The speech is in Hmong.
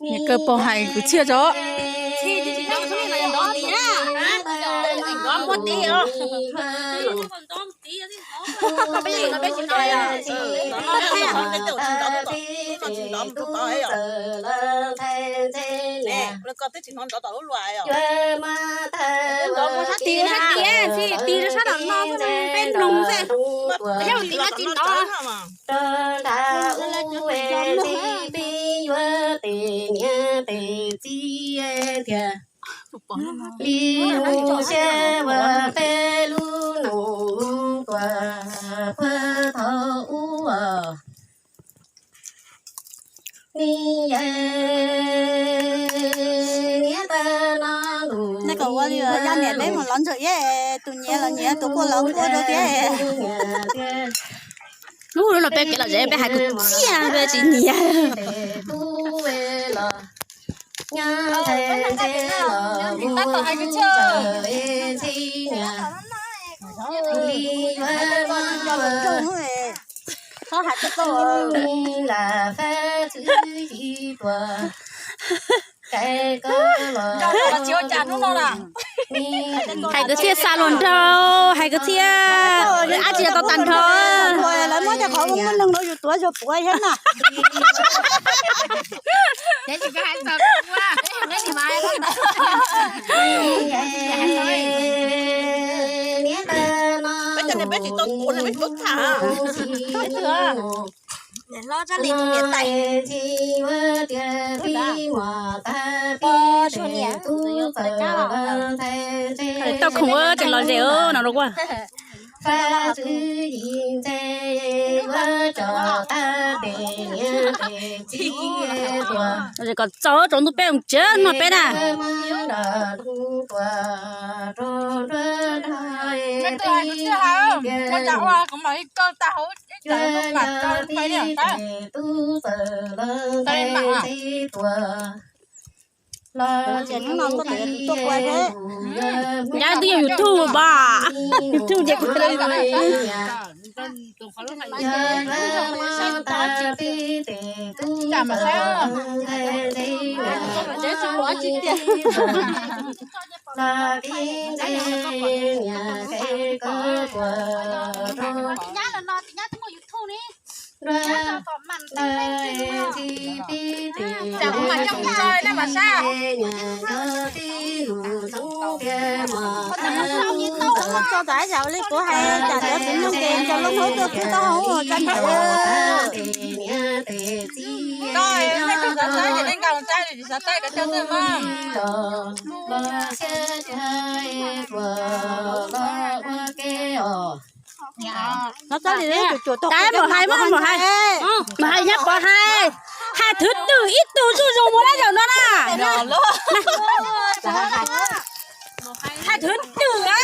Niam kawg pog hais kwv txhiaj tso. Tiv sab tim, tiv sab tim no peb mloog xwb. Yog tim no tsis ntov. Rau nrad ub ntxhib peb yuav tes niam tes txiv tiag. Li mus siab ua peb lub nus tuaj puag thaum ub os. Ni, niam tab no ntus, yog niam peb mus lov ntsuag iab, tus nyiam los nyiam, tus quaj los quaj rau thiab. Hnub no peb kev lom zem peb hais kwv txhiaj peb tsis nyiam. Nyob nthe nthe los mus ntawm ntxhib niam li yuav muab lam fab txwv yim tuaj. Kais koj los hais kwv txhiaj xa los nraug, hais kwv txhiaj ab tsi tau tag nrho. Lawv muab cov qhov muaj neeg no yus tuav yog tuav thiab na. Tau khoom ua tseem lom zem no los ua. Kom txaus tsaus ntuj peb mus tsev no peb na. Nyab twb yog YouTube pom, YouTube ces kuv Tso tau ib zag li kuv hais, tsam cov txiv neej ces nrog lub hnub tuaj kuv tau hauv tsa nrho. Koj nej tug txawv txawb ces nej nqa los tsa, tsis xav txawb koj coj txawj mas. Los txawb li cuam cuam tau. Tab mam hais, mam hais, mam hais nyab pov hais, hais thwv twm ib tug zuj zus mus dab zaum no na. Hais thwv twm a.